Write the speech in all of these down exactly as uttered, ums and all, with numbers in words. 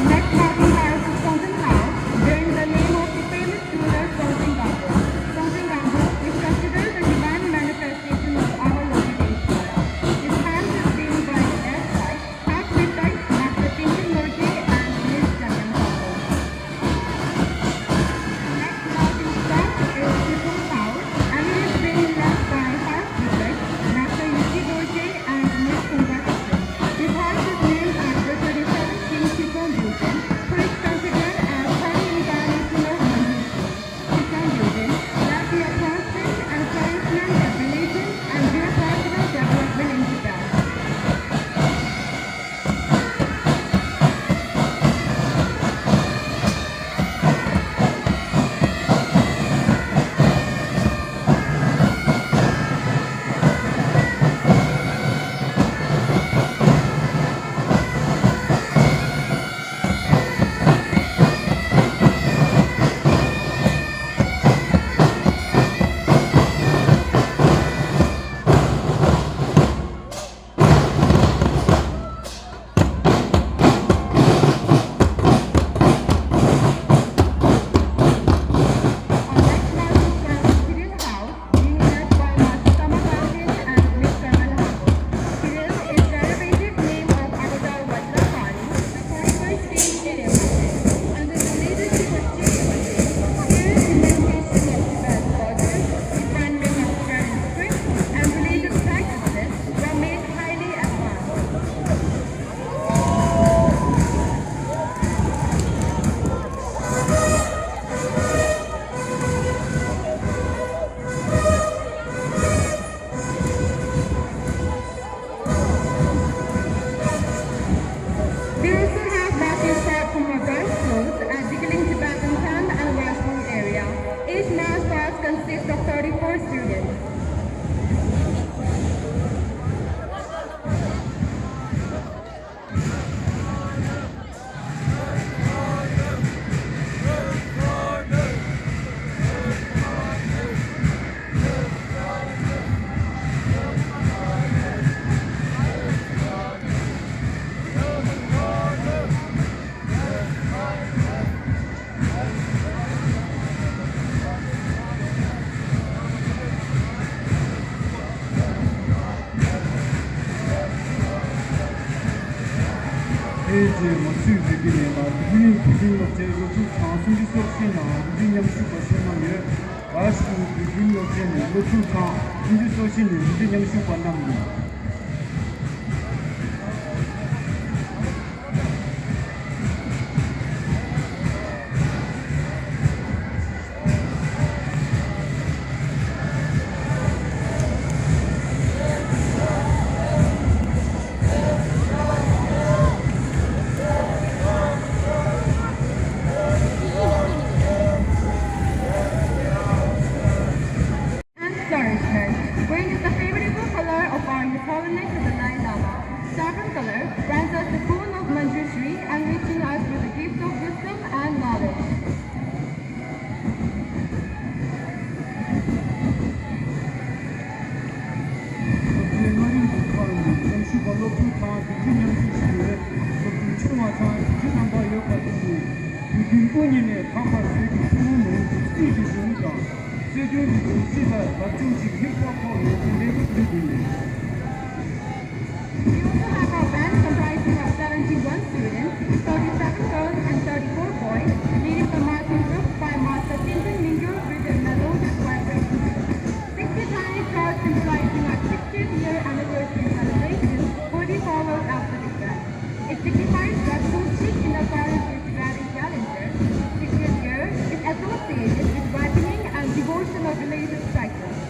Next market house is Songtsen House, bearing the name of the famous jeweler Songtsen Gampo. Songtsen Gampo is considered the divine manifestation of our Lord Ishvara. His hands is being by the left side, half with thanks, Master Tenzin Dorje and Miss Jangmyung Sangpo. Next mountain stop is Shibung House, and it is being led by House Prefect, Master Yuki Dorje and Miss Sungwa Kitchen. This house is named after thirty-seven King Shibung Gyojin, who is considered as third incarnation of Manjushri. Shibung Gyojin led the advancement, advancement of religion and geopolitical development in Tibet. Our next market stop is Kirill House, being led by Master Tama Khyentse and Miss Karma Lhakho. Kirill is derivative name of Agadar Vajrapani, the fortified city in Himachal. Under the leadership of Chief Kirill, the unification of Tibet's cultures, refinement of Tibetan script, and religious practices were made highly advanced. We also have market stop for Mabars clothes at Dikling Tibetan Camp and Washroom area. Each Mabars consists of thirty-four students. ཨེ་ཅེ་མ་སུས་བོད་ཀྱི་ལས་ལ་དེ་རིང་བོད་ཁྱིམ་སློབ་ཆེན་སློབ་ཕྲུག་གྲངས་སུམ་ཅུ་སོ་བཞི་ནང་རུ་འདྲི་མཉམ་ཞུགས་པ་ཞུ་གནང་ཡོད། ཨ་ཤུ་བོད་ཁྱིམ་སློབ་ཆེན་ནས་སློབ་ཕྲུག་གྲངས་སུམ་ཅུ་སོ་བཞི་ནས་རུ་འདྲི་མཉམ་ཞུགས་པ་རྣམས་ཡིན། And flourishment. Green is the favorable color of our His Holiness the Dalai Lama. Saffron color grants us the boon of Manjushri, enriching us with the gift of wisdom and knowledge. སློབ་གྲྭའི་མངའ་རིས་ཀྱི་ཁག་ནས་མཉམ་ཞུགས་པ་སློབ་ཕྲུག་དང་དེ་བཞིན་མཉམ་ཞུགས་ཞུ་བའི་སློབ་ཕྲུག་ཆུང་བ་དང་དེ་བཞིན་རྣམ་པ་ཡོད་པ་དེ་ནི་དུས་རྒྱུན་དབུ་བརྙེས་ནས་དམ་པར་བཟོས་ཀྱི་ཐུན་མོང་མ་ཡིན་པའི་རྩིས་ཀྱི་གཞུང་ལུགས་དང་སྲོལ་རྒྱུན་གྱི་གཟུགས་གཞི་ལ་རབ་བྱུང་ཞིག་མིག་ལྟ་ཁོག་ཡོད་པའི་ལས་འགུལ་སྤེལ་དགོས་ནས། We have our band comprising of seventy-one students, thirty-seven girls and thirty-four boys, leading the marching group by Master Tintin Mingyur with a melodious vibration. Sixty tiny cards symbolizing our sixtieth year anniversary celebration will be followed after the band. It signifies that those seeking the current literary calendar, sixtieth year, is associated with ripening and devotional related cycles.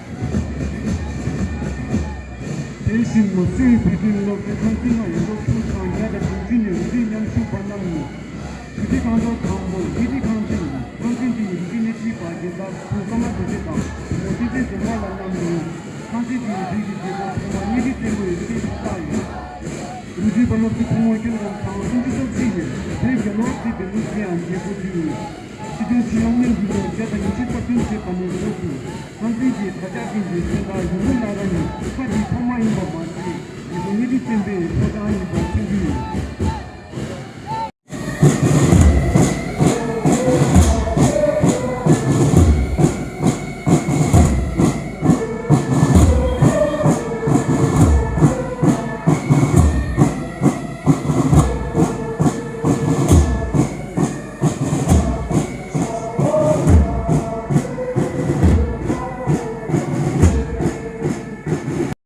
དེ་བཞིན་མ་སུའི་བོད་དོན་སློབ་གྲྭའི་ཁང་ཚན་ལྔ་ཡི་སློབ་ཕྲུག་གྲངས་བརྒྱ་དང་བདུན་ཅུ་ནས་རུ་སྒྲིག་མཉམ་ཞུགས་པ་རྣམས་ནི། དུས་ཁང་ཚོགས་དང་པོ་ཡི་ཏི་ཁང་ཚན། ཁང་ཚན་དེའི་རུ་སྒྲིག་སྣེ་ཁྲིད་པ་རྒན་བདག་ཁོང་ཀརྨ་རྡོ་རྗེ་དང་མོ་སྲིད་བདེ་སྒྲོལ་མ་ལགས་རྣམས་ཡིན། ཁང་ཚན་དེའི་རུ་སྒྲིག་གི་མཛད་སྒོ་ཚང་མ་བརྙན་འཕྲིན་བཙན་པོའི་རུ་སྒྲིག་ལ་བཏགས་ཡོད། རུ་སྒྲིག་པ་སློབ་ཕྲུག་ཕོ་མོ་ཁྱོན་བསྡོམས་གྲངས་སུམ་ཅུ་སོ་གཅིག་ཡོད། བོད་རྒྱལ་ལོ་རྩིས་པའི་ལོ་དེའང་མཛད་སྒོ་དེ་ཡིན། སྤྱི་དོན་ཕྱི་ལོ་སྔོན་གྱི་ལོ་བརྒྱ་དང་ཉི་ཤུ་རྩ་བདུན་བྱས་པ་ནས་འགོ་བཙུགས། ཁང་ཚན་གྱི་དྲ་ལྕགས་ཅན་གྱི་མཚན་རྟགས་ཡུམ་བུ་ལ་ར་ནི་ཁ་ཅིག་ཐོག་མ་ཡིན་པ་མ་ཟད། ཡུམ་བུ་བརྙན་འཕྲིན་བཙན་པོའི་ཕོ་བྲང་ཡིན་པ་མཚོན་གྱི་ཡོད།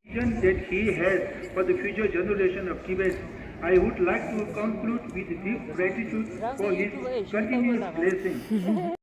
Vision that he has for the future generation of Tibet. I would like to conclude with deep gratitude for his continuous blessing.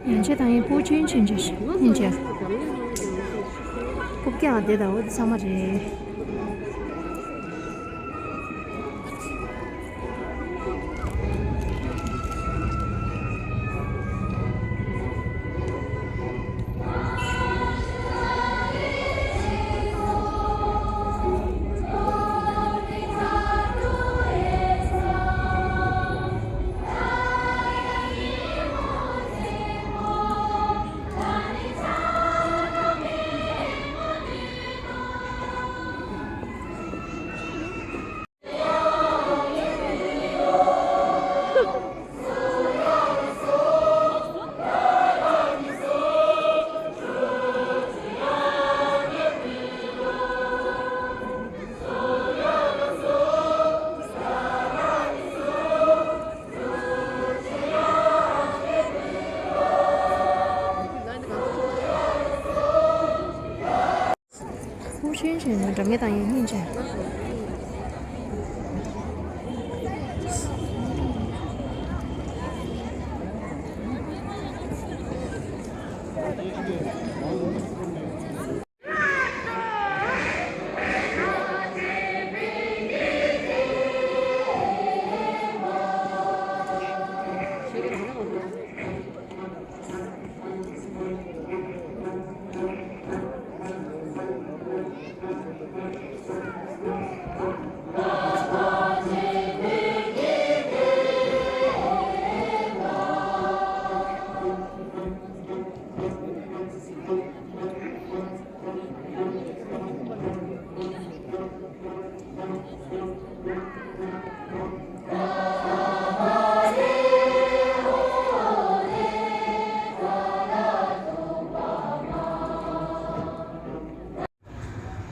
ཡན་ཆད་དང་ཡིན་པོ་ཆེན་ཆེན་ཆེ་ཡིན་ཆེ། རྐུབ་ཀྱང་དེ་དང་འོ་དེ་ཚང་མ་རེད། ཧུ་ཤིན་ཤིན་ནི་འགྲམ་ངེ་དང་ཡིན་སྙིང་རྗེ།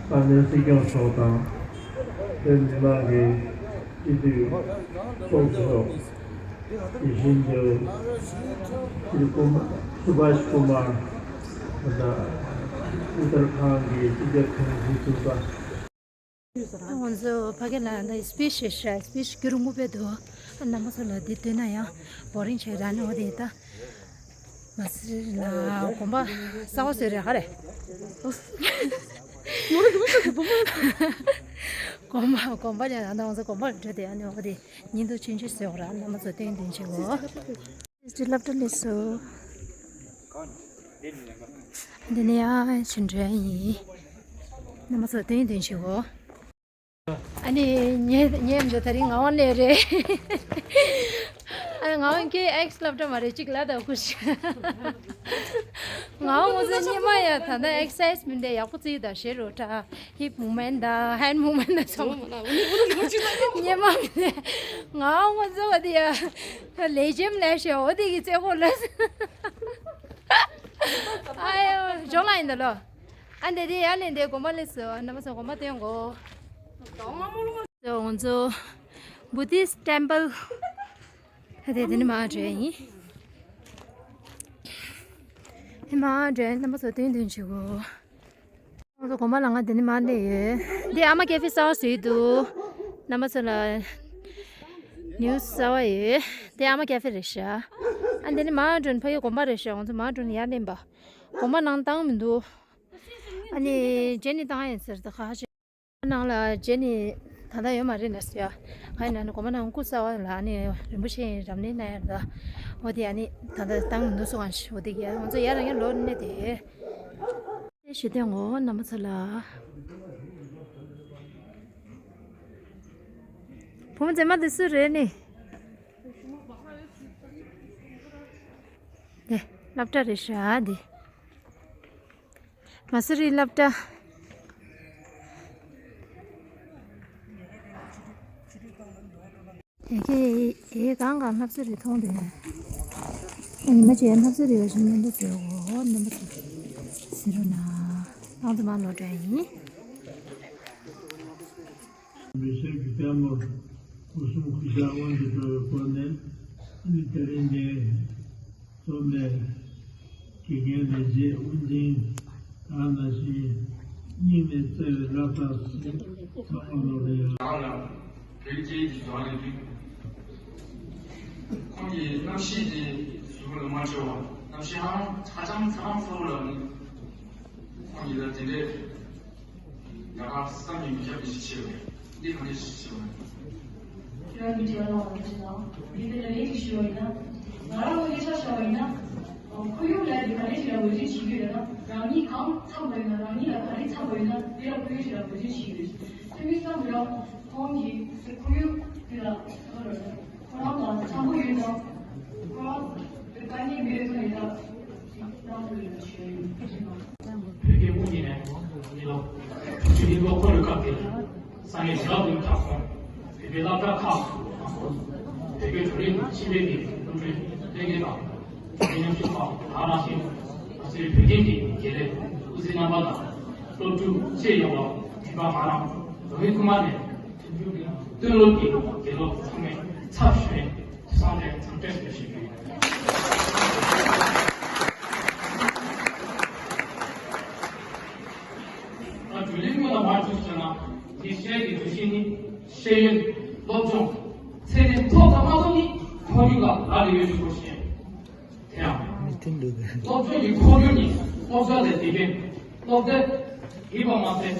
དཔལ་ལྡན་སྲིད་སྐྱོང་མཆོག་དང་། བོད་མི་མང་གི་སྤྱི་འཐུས་ཚོགས་གཙོ། དེ་བཞིན་དུ་སྲིད་སྐུ་མ་སུ་བྷཱཤ་ཀུ་མར་དང་། ཨུ་ཏར་ཁཱན་གྱི་སྤྱི་ཁྱབ་ཁྲིམས་ཞིབ་ཟུར་པ། ང་ཚོ་ཕ་གི་ལ་ད་སི་པི་ཆི་ཤ་སི་པི་ཆི་རྒྱུན་རིང་པོ་སྤེལ་འདུག་རྣམ་པ་ཚོ་ལ་འདི་སྟོན་ན་ཡང་བོ་རིང་ཆགས་ར་ནི་འོ་དེ་ད་མ་སི་ལ་གོམ་པ་གསར་པ་བཟོས་རེད་ཧ་རེད། གོམ་པ་གོམ་པ་ལ་ད་ང་ཚོ་གོམ་པ་ལ་འགྲོ་དེ་ཨ་ནི་འོ་དེ་ཉིན་དུ་ཆུང་ཆུང་བཟོས་ར། རྣམ་པ་ཚོ་སྟོན་སྟོན་བྱེད་གོ། སློབ་གྲྭ་སླེབས་སོང་། འདི་ནས་ཡང་ཕྱིན་འགྲོ་ཡིན། རྣམ་པ་ཚོ་སྟོན་སྟོན་བྱེད་གོ། ཨ་ནི་ངས་ངས་འདི་དེ་རིང་ངག་དབང་ལས་རེད། ཨ་ངག་དབང་ཁྱེད་ཨེག་སི་སློབ་གྲྭ་མ་རེད། གཅིག་ལ་དྭགས་ཁུལ་ཞིག་ངག་དབང་ངོ་ཚ་སྙེ་མ་ཡ་ད་ལྟ་ཨེག་སར་སའི་སི་མི་འདྲ་ཡག་པོ་བརྩིས་དང་ཞེ་རུ་དྲ། ཧིབ་མུབ་མེན་ཊི་དང་ཧེན་ཌི་མུབ་མེན་ཊི་དང་ཚང་མ། སྙེ་མ་མི་འདྲ། ངག་དབང་ངོ་ཚ་བ་དེ་ཡ་ལས་བྱེད་ལས་བྱེད་འོ་དེ་གི་རྩེ་ཁོག་ལ། ཨ་ཡོ་ཇོ་ལ་ཡིན་ད་ལོ། ཨ་འདི་དེ་ཡ་ལེན་དེ་གོམ་པ་ལས་སོ་རྣམ་པ་ཚོ་གོམ་པ་སྟོན་གོ། ང་ཚོ་བུ་དིསི་ཊེམ་པལ། ཨ་དེ་དེ་ནི་མ་འདྲ་ཡིན། ཨེ་མ་འདྲ་རྣམ་པ་ཚོ་སྟོན་སྟོན་བྱེད་གོ། ང་ཚོ་གོམ་པ་ལ་ང་དེ་ནི་མ་སླེབས་ཡོད། འདི་ཨ་མ་ཀེ་ཧྥེ་གསར་པ་བཟོས་འདུག་རྣམ་པ་ཚོ་ལ་ནིའུ་སི་གསར་པ་ཡོད། འདི་ཨ་མ་ཀེ་ཧྥེ་རེད་ཤག་ཨ་འདི་ནི་མ་འགྲོ་ནི་ཕ་གི་གོམ་པ་རེད་ཤག་ང་ཚོ་མ་འགྲོ་ནི་ཡར་སླེབས་པ། གོམ་པ་ནང་བཏང་མི་འདུག་ཨ་ནི་རྗེས་ནི་བཏང་ཡིན་ཟེར་ད་ཁ་ཆེ། ནང་ལ་རྗེས་ནི་ད་ལྟ་ཡོད་མ་རེད་ན་ཟེར་ཡ། ང་ཡིན་ན་ནི་གོམ་པ་ནང་སྐུ་གསར་པ་ལ་ཨ་ནི་རིན་པོ་ཆེ་རབ་གནས་གནང་ཡ་རེད་ད། འོ་དེ་ཨ་ནི་ད་ལྟ་བཏང་མི་འདུག་སོ་གང་ཞིག་འོ་དེ་གི་ང་ཚོ་ཡར་རང་ཡར་ལོག་གནས་དེ། ཞུ་དོན་ངོ་རྣམ་པ་ཚོ་ལ། བུ་མོ་མཛེས་མ་འདི་སུ་རེད་ནི། དེ་སློབ་གྲྭ་རེད་ཤག་འདི། མ་སུ་རི་སློབ་གྲྭ། ཡ་ཁྱེད་ཨེ་གང་གང་ལྷབ་ས་རེད་མཐོང་དེ། ཨ་ནི་མ་བྱས་ལྷབ་ས་རེད་བ་ཞིག་མཉམ་པོ་བཟོས་འོ་རྣམ་པ་ཚོ་ཟེར་རོ་ན། ཨང་དུ་མ་ལོ་འདྲ་ཡིན། མི་སེར་གྱི་ལྟད་མོར་སྐུ་གསུམ་སྐུ་ཕྱྭ་དབང་དུ་གྲོལ་བའི་སྒོ་ནས་ཨ་ནི་དེ་རིང་འདིར་འཛོམས་པའི་དགེ་རྒན་ལས་བྱེད་དབུ་འཛིན་ད་ག་ནང་བཞིན་སྙིང་ནས་བརྩེ་བའི་བླ་རྟགས་ཚང་མ་ལོ་རེ་ཡང་། བོད་སྐད་ཀྱི་སྒང་ལས་ཁོང་གི་རྣམ་ཤེས་དེ་གཟུགས་པོ་ལ་མ་འཕྲོད་པ། གནམ་གཤིས་ཧ་ཅང་ཧ་ཅང་ཚ་གྲང་ཚ་པོ་ལ་ནི་ཁོང་གིས་ད་དེ་འདྲའི་ཡ་ག་བསམ་གྱིས་མི་ཁྱབ་པའི་ཞིག་བྱས་པ་རེད། འདི་ག་འདྲ་ཞིག་བྱས་པ་རེད། ཁྱེད་རང་གི་དྲི་བ་ལ་ང་ཚོས་ད་འདི་དེ་ལ་ལན་ཞིག་ཞུ་བ་ཡིན་ན། ང་རང་ངོས་ནས་ཆ་བཞག་པ་ཡིན་ན། ཁོར་ཡུག་ལ་ཡི་ག་རེ་ཞིག་ལ་འོས་འབྱེད་བྱེད་རྒྱུ་ཡོད་ན། རང་ཉིད་གང་འཚམ་པ་ཡིན་ན། རང་ཉིད་ལ་ག་རེ་འཚམ་པ་ཡིན་ན་དེ་ལ་ཁོར་ཡུག་ཞིག་ལ་འོས་འབྱེད་བྱེད་ཀྱི་ཡོད། དེ་མིན་ཙམ་རང་ཁོང་གིས་ཁོར་ཡུག་དེ་ལ་ཁོ་རང་ལ་འཚམ་པོ་ཡོད་ཙང་། ཁོ་རང་དཀའ་ངལ་མེད་པའི་ཐོག་ནས་ད་གནང་དགོས་ཡོད་ཞུ་ཡ་ཡིན། བོད་སྐད་དབུ་བརྙེས་ནས་ཉིས་སྟོང་དྲུག་ཅུ་ཉིས་སྟོང་འཁོར་ལོའི་སྐབས་དེར་ས་གནས་ཞི་ལྷག་གླིང་དྲག་ཁོངས་བོད་པའི་སློབ་གྲྭ་ཁག་དང་པོ་བོད་སྐད་བགྲོ་གླེང་དང་ཆེད་ལས་ཀྱི་སློབ་གྲྭའི་ལྷན་རྒྱས་དང་། དེ་ཉམས་ཞིབ་པ་ད་ག་ནང་བཞིན་ང་ཚོའི་བོད་དོན་གྱི་དགེ་ལས་སྐུ་ཚེ་རྣམ་པ་དང་སློབ་ཕྲུག་བཅས་ཡོངས་ལ་མི་དམངས་ང་རང་རང་ཡུལ་ཁུག་མ་ནས་མཐུན་འགྱུར་གྱི་དོན་སློབ་ཀྱི་དགེ་སློབ་ཚང་མས་ཚབ་ཞུས་ནས་སང་དེ་འཚམས་འདྲི་ཞུ་རྒྱུ་ཡིན། ང་བགྲོ་གླེང་སྔོན་ལ་མར་འཇུག་བྱས་ན་དེ་ཤེས་ཀྱི་འདུ་ཤེས་ནི་ཤེས་ཡོན། སློབ་སྦྱོང་། ཚད་ལྡན་ཐོབ་དང་མ་ཐོབ་ནི་ཁོར་ཡུག་ལ་རག་ལས་ཡོད་དགོས་ཤེས། དེ་ཡང་། སློབ་སྦྱོང་གི་ཁོར་ཡུག་ནི་སློབ་གྲྭ་ལས་དེ་གའི་སློབ་དེབ་ཡིན་པ་མ་ཟད།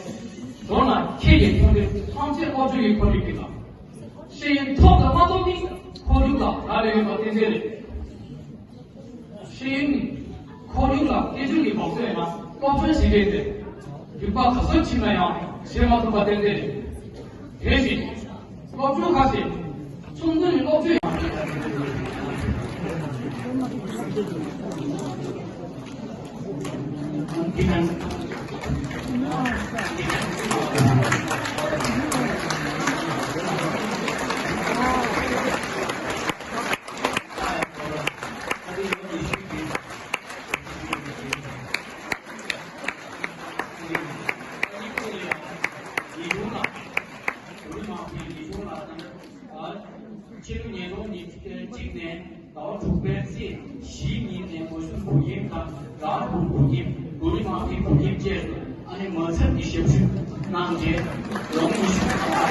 མདོར་ན་ཁྱེད་ཀྱི་མཐོང་ཐོས་ཐམས་ཅད་སློབ་སྦྱོང་གི་ཁོར་ཡུག་ཡིན་ལ། ཤེས་ཡོན་ཐོབ་དང་མ་ཐོབ་ནི་ཁོར་ཡུག་ལ་རག་ལས་ཡོད་པ་གཏན་གཏན་རེད། ཤེས་ཡོན་ནི་ཁོར་ཡུག་ལ་སྐད་ཅོར་གྱི་འབབ་ཚུགས་ཡོད་ན་སློབ་སྦྱོང་བྱེད་ཀྱི་ཡོད་དེ། རིག་པ་ག་ཚོད་ཕྱིན་ན་ཡང་བྱེད་མ་ཐུབ་པ་གཏན་གཏན་རེད། དེ་བཞིན་སློབ་སྦྱོང་ཁ་ཤས་ཚོགས་འདུ་ནས་སློབ་སྦྱོང་ཡང་། ཕྱི་ལོ་ཉིས་སྟོང་ཉི་ཤུ་རྩ་གཅིག་ནས་ཟླ་བ་དྲུག་པའི་ཚེས་བཞིའི་ཉིན་ནས་ངོ་སྲུང་བུ་ཁྱིམ་དང་རང་དབང་བུ་ཁྱིམ། མགོ་རིལ་དམག་སྡེའི་བུ་ཁྱིམ་བཅས་སུ་ཨ་ནེ་མ་ཚབ་ཀྱི་ཞབས་ཞུ་གནང་རྗེས་ལོ་ངོ་ཉི་ཤུ་ཐམ་པ་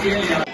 རིང་ལ་